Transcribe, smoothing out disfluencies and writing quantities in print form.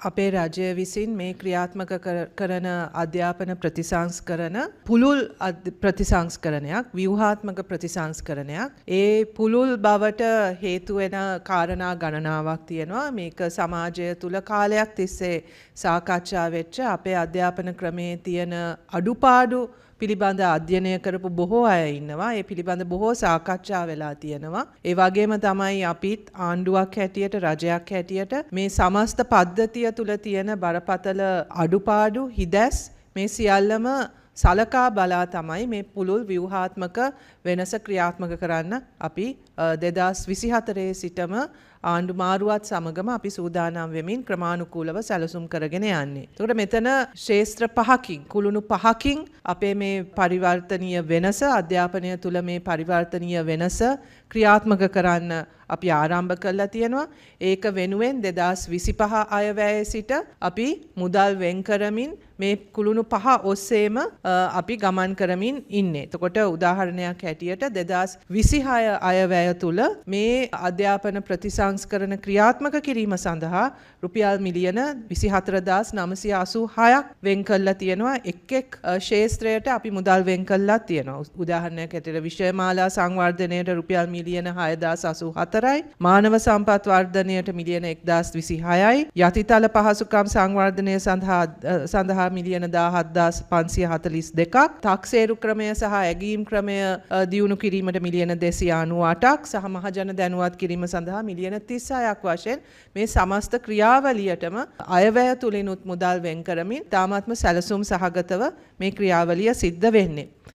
අපේ රජය විසින් මේ ක්‍රියාත්මක කරන අධ්‍යාපන ප්‍රතිසංස්කරණ පුළුල් ප්‍රතිසංස්කරණයක්, ව්‍යුහාත්මක ප්‍රතිසංස්කරණයක්. ඒ පුළුල් බවට හේතු වෙන කාරණා ගණනාවක් තියෙනවා. මේක සමාජය තුල කාලයක් තිස්සේ සාකච්ඡා වෙච්ච අපේ අධ්‍යාපන ක්‍රමයේ තියෙන අඩුපාඩු පිළිබඳ අධ්‍යයනය කරපු බොහෝ අය ඉන්නවා. ඒ පිළිබඳ බොහෝ සාකච්ඡා වෙලා තියෙනවා. ඒ වගේම තමයි අපිත් ආණ්ඩුවක් හැටියට, රජයක් හැටියට මේ සමස්ත පද්ධතිය තුල තියෙන බරපතල අඩුපාඩු, හිදැස් මේ සියල්ලම සලකා බලා තමයි මේ පුළුල් ව්‍යුහාත්මක වෙනස ක්‍රියාත්මක කරන්න අපි 2024 සිටම ආණ්ඩු මාරුවත් සමගම අපි සූදානම් වෙමින් ක්‍රමානුකූලව සැලසුම් කරගෙන යන්නේ. එතකොට මෙතන ක්ෂේත්‍ර පහකින්, කුළුණු පහකින් අපේ මේ පරිවර්තනීය වෙනස, අධ්‍යාපනය තුල මේ පරිවර්තනීය වෙනස ක්‍රියාත්මක කරන්න අපි ආරම්භ කරලා තියෙනවා. ඒක වෙනුවෙන් 2025 අයවැයේ සිට අපි මුදල් වෙන් කරමින් මේ කුළුණු පහ ඔස්සේම අපි ගමන් කරමින් ඉන්නේ. එතකොට උදාහරණයක් හැටියට 2026 අයවැය තුල මේ අධ්‍යාපන ප්‍රතිසංස්කරණ ක්‍රියාත්මක කිරීම සඳහා රුපියල් මිලියන 24,986ක් වෙන් කරලා තියෙනවා. එක් එක් ක්ෂේත්‍රයට අපි මුදල් වෙන් කරලා තියෙනවා. උදාහරණයක් හැටියට විෂයමාලා සංවර්ධනයට රුපියල් මිලියන 6,084යි, මානව සම්පත් වර්ධනයට මිලියන 1,026යි, යටිතල පහසුකම් සංවර්ධනය සඳහා මිලියන 17,542ක්, තක්සේරු ක්‍රමය සහ ඇගීම් ක්‍රමය දියුණු කිරීමට මිලියන 298ක් සහ මහජන දැනුවත් කිරීම සඳහා මිලියන 36ක් වශයෙන් මේ සමස්ත ක්‍රියාවලියටම අයවැය තුලිනුත් මුදල් වෙන් කරමින් තාමත්ම සැලසුම් සහගතව මේ ක්‍රියාවලිය සිද්ධ වෙන්නේ.